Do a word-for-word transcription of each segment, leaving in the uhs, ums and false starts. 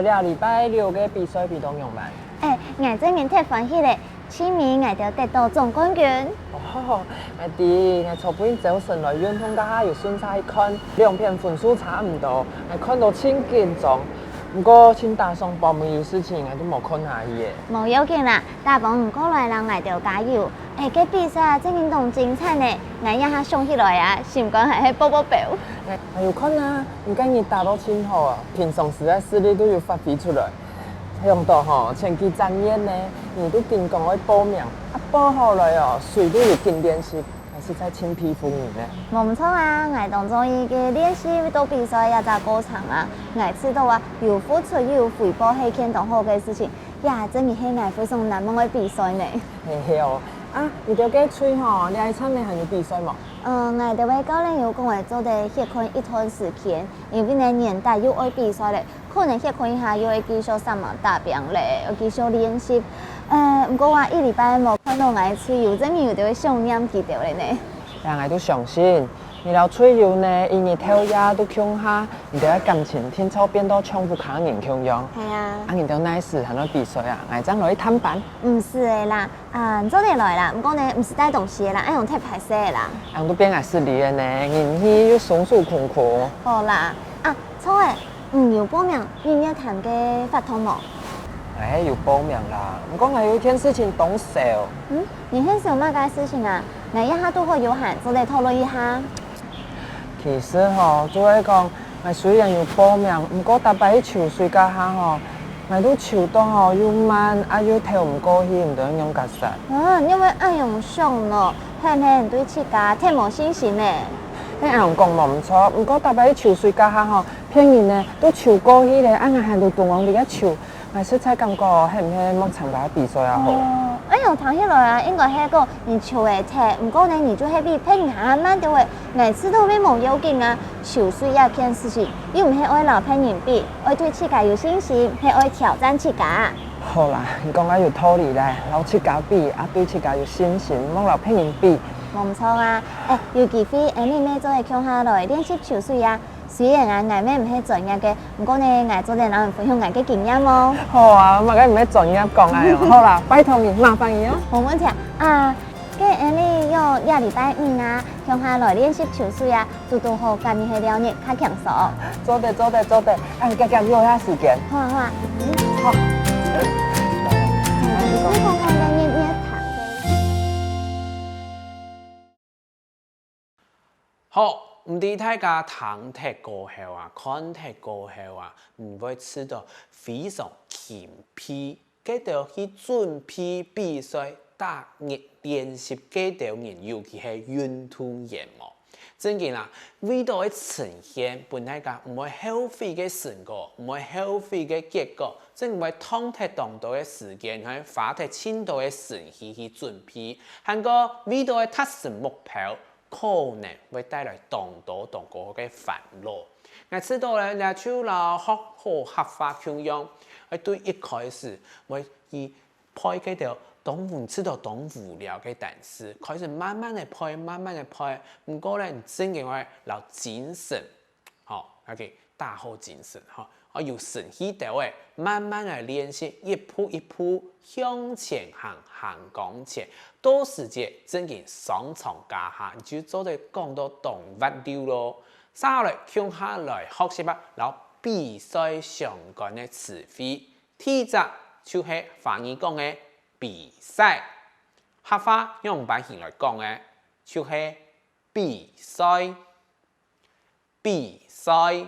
這禮拜六个比賽比到仰般？哎，𠊎正經忒歡喜咧，盡尾𠊎兜得到總冠軍。哦，𠊎知，𠊎昨晡日朝晨來運動該下有順續去看，兩片分數差毋多，𠊎看到盡緊張。毋過盡打爽，包尾有事情，𠊎就無看下去咧。無要緊啦，打幫你過來摎𠊎兜加油。哎，該比賽啊，正經當精彩呢！𠊎這下想起來啊，心肝還係噗噗飆。𠊎有看啊，你今日打到盡好啊，平常時个實力都有發揮出來。想到吼，前幾隻月呢，你都緊講愛報名，啊報好來哦，隨都有緊練習，𠊎實在盡佩服你呢。無毋著啊，𠊎當中意个練習到比賽這隻過程啊，𠊎知道啊，有付出又有回報係件當好个事情，這正經係𠊎非常難忘个比賽呢。嘿嘿哦，啊，你兜該隊吼，這一站呢還有比賽無？嗯，𠊎兜个教練有講會做得歇睏一段時間，因為呢年底又愛比賽咧， 可能歇睏一下又愛繼續煞猛打拚咧，愛繼續練習。呃，毋過啊，一禮拜無看到𠊎隊友，正經有兜會想念佢兜咧呢。呀，𠊎都相信，你摎隊友呢，一日透夜都共下，你兜个感情定著變到像屋下人共樣。係啊。啊，你兜哪時還愛比賽啊？𠊎正來探班。毋使个啦， 啊，做得來啦，毋過呢，毋使帶東西个啦，恁樣忒歹勢个啦。恁樣都變𠊎失禮个呢，人去又鬆手空空。好啦，啊，著个，你有報名日月潭个活動無？𠊎係有報名啦，毋過𠊎有一件事情當愁。嗯，你係愁麼个事情啊？𠊎這下堵好有閒，做得討論一下。其實吼，就係講， 𠊎雖然有報名，毋過逐擺去泅水該下吼，𠊎都泅到吼又慢，啊又透毋過去，毋知愛仰結煞。啊，仰會恁樣想呢？係毋係你對自家忒無信心咧？係恁樣講無毋著，毋過逐擺去泅水該下吼，別人呢都泅過去咧，啊𠊎還獨獨往裡該泅， 𠊎實在感覺係毋係莫參加比賽啊好。哦，恁樣聽起來啊，應該係講你泅會忒，毋過呢，你就係比別人還慢兜仔。𠊎知道乜無要緊啊，泅水這件事情，又毋係愛摎別人比，愛對自家有信心，係愛挑戰自家。好啦，你講个有道理啦，摎自家比，啊對自家有信心，莫摎別人比。無毋著啊，哎，有機會，𠊎俚乜做得共下來練習泅水啊。 雖然啊，𠊎乜毋係專業个，毋過呢，𠊎做得摎你分享𠊎个經驗哦。好啊，麼个毋係專業講个哦。好啦，拜託你，麻煩你哦。無問題啊。啊，該𠊎俚約這禮拜五啊，共下來練習泅水啊，堵堵好今日係尞日，較輕鬆。做得，做得，做得，啊，遽遽約下時間。好啊，好啊。嗯，好。嗯，你試看看該日月潭个。 好，毋知大家聽忒過後啊，看忒過後啊，你會試著非常欽佩該兜去準備比賽、逐日練習該兜人，尤其係運動員無？正經啊，為著愛呈現分大家毋會後悔个成果，毋會後悔个結果，正經會動忒當多个時間，還花忒盡多个心血去準備，還過為著愛達成目標， 可能會帶來當多當多个煩惱。𠊎知著咧，這就摎學好客話共樣，愛對一開始會去背該兜當無，試著當無聊个單詞，開始慢慢仔背，慢慢仔背。毋過咧，你正經愛摎精神，吼，愛去打好精神，吼。 愛有神氣兜仔，慢慢來練習，一步一步向前行，行向前。到時節正經上場該下，你就做得講到當滑溜囉。續下來，共下來學習啊，摎比賽相關个詞彙。第一隻就係華語講个比賽，客話仰般形來講呢？就係比賽。 比賽。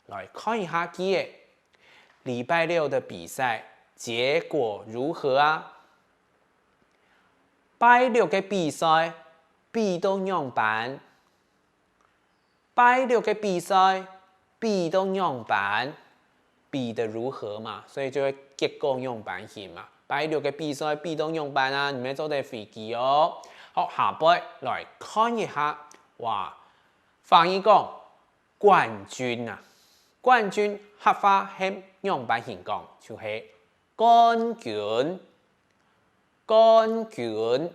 來看一下句仔，禮拜六的比賽結果如何啊？拜六个比賽比到仰般？拜六个比賽比到仰般？ 比得如何嘛，所以就會結果仰般形嘛。拜六个比賽比到仰般啊？你乜做得回佢哦。好，下背來看一下，哇，華語講冠軍啊，冠軍客話係仰般形講？就係冠軍，冠軍。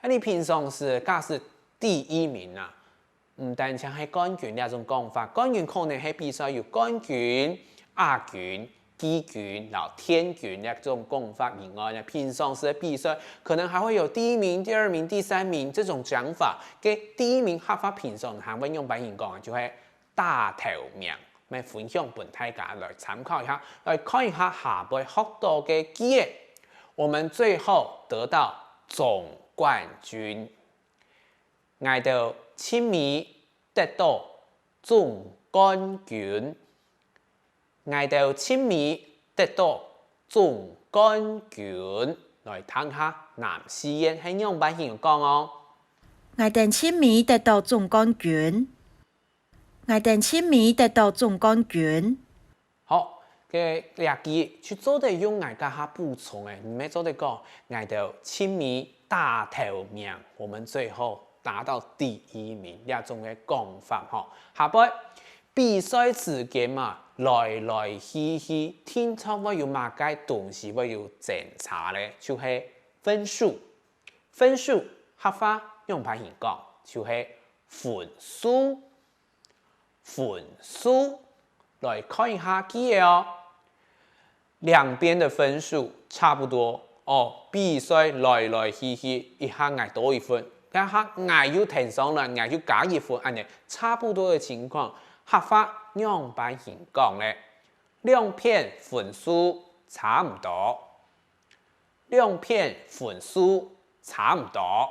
啊，你平常時假使第一名啊， 毋單淨係冠軍這種講法，冠軍可能係比賽有冠軍、亞軍、季軍摎田軍這種講法以外呢，平常時个比賽可能還會有第一名、第二名、第三名這種講法。該第一名客話平常還會仰般形講啊？就係打頭名。𠊎分享分大家來參考一下，來看一下下背學到个句仔。我們最後得到總冠軍。 𠊎兜盡尾得到總冠軍。𠊎兜盡尾得到總冠軍。來聽下南四縣係仰般形講哦。𠊎兜盡尾得到總冠軍。𠊎兜盡尾得到總冠軍。 好，該這句就做得用𠊎這下補充个，毋係做得講，𠊎兜盡尾打頭名，我們最後拿到第一名，這種个講法吼。下背，比賽之間嘛，來來去去，定著會有麼个東西會有爭差咧，就係分數。分數客話仰般形講？就係分數。 分數。來看一下句仔哦。兩邊的分數差不多哦，比賽來來去去，一下𠊎多一分，該下𠊎又添上來，𠊎又加一分，恁仔差不多个情況，客話仰般形講咧？兩片分數差毋多。 兩片分數差毋多。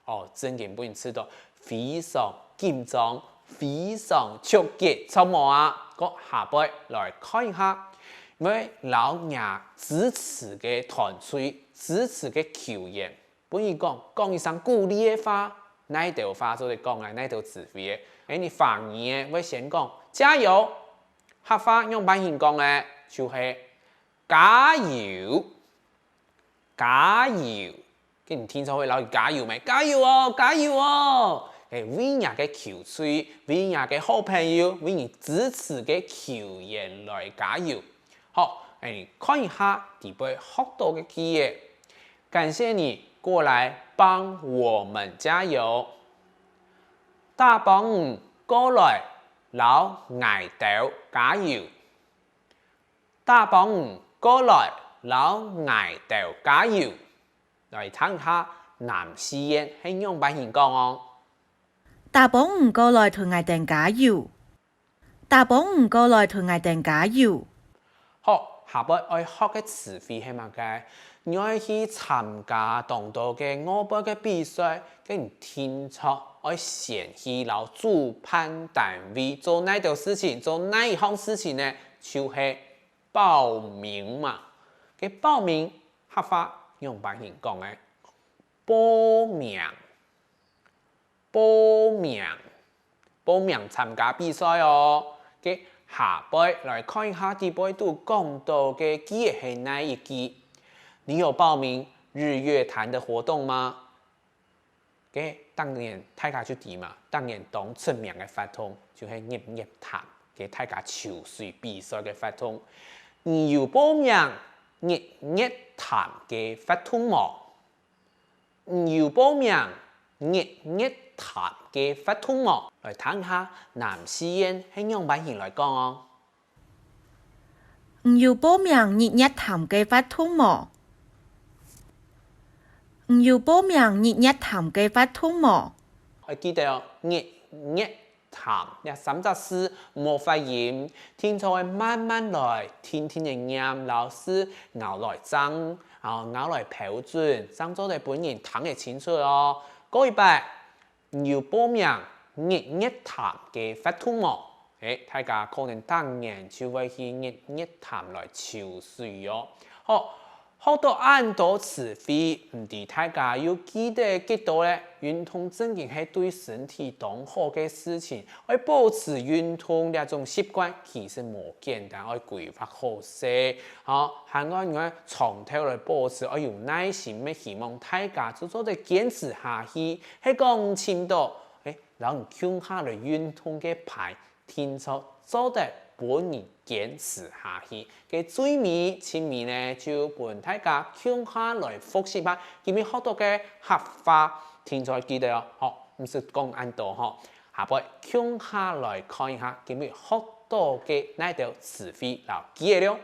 哦，正經分人試著非常緊張，非常著急，著無啊？該下背來看一下，𠊎摎若支持个團隊、支持个球員，分佢講，講一聲鼓勵个話，哪兜話做得講啊？哪兜指揮个？該你華語个會先講加油，客話仰般形講呢？就係 加油！加油！該你定著會摎佢加油無？加油哦！加油哦！欸，為若个球隊，為若个好朋友，為你支持个球員來加油！好，欸，看一下底背學到个句仔。感謝你過來幫我們加油。多幫你過來摎𠊎兜加油。 多幫你過來摎𠊎兜加油！來聽下南四縣係仰般形講哦。多幫你過來同𠊎兜加油！多幫你過來同𠊎兜加油！好，下背愛學个詞彙係麼个？你愛去參加當多个外背个比賽，該你定著愛先去摎主辦單位做哪兜事情，做哪一項事情呢？就係 報名嘛。該報名客話仰般形講呢？報名，報名，報名參加比賽哦。該下背來看一下底背肚講到个句仔係哪一句。你有報名日月潭的活動嗎？ 該當然大家就知嘛，當然當出名个活動就係日月潭，該大家泅水比賽个活動。你有報名日月潭个活動無？你有報名日月潭个活動無？來聽下南四縣係仰般形來講哦。 你有報名日月潭个活動無？你有報名日月潭个活動無？愛記得哦，日月潭這三隻字無發音，定著愛慢慢來，定定仔唸，摎舌咬來張，啊，咬來標準，正做得分人聽得清楚哦。過一擺， 你有報名日月潭个活動無？欸，大家可能當然就會去日月潭來泅水哦。好，學到恁多詞彙，毋知大家又記得幾多咧？運動正經係對身體當好个事情，愛保持運動這種習慣，其實無簡單，愛規劃好勢。 好，還愛仰般長透來保持，愛有耐心，乜希望大家就做得堅持下去。係講尋著，欸，摎你共下來運動个伴，定著做得分你堅持下去。該最尾，盡尾呢，就分大家共下來複習下今晡日學到个客話，定著記得哦。好，毋使講恁多吼，下背共下來看一下今晡日學到个哪兜詞彙摎句仔了。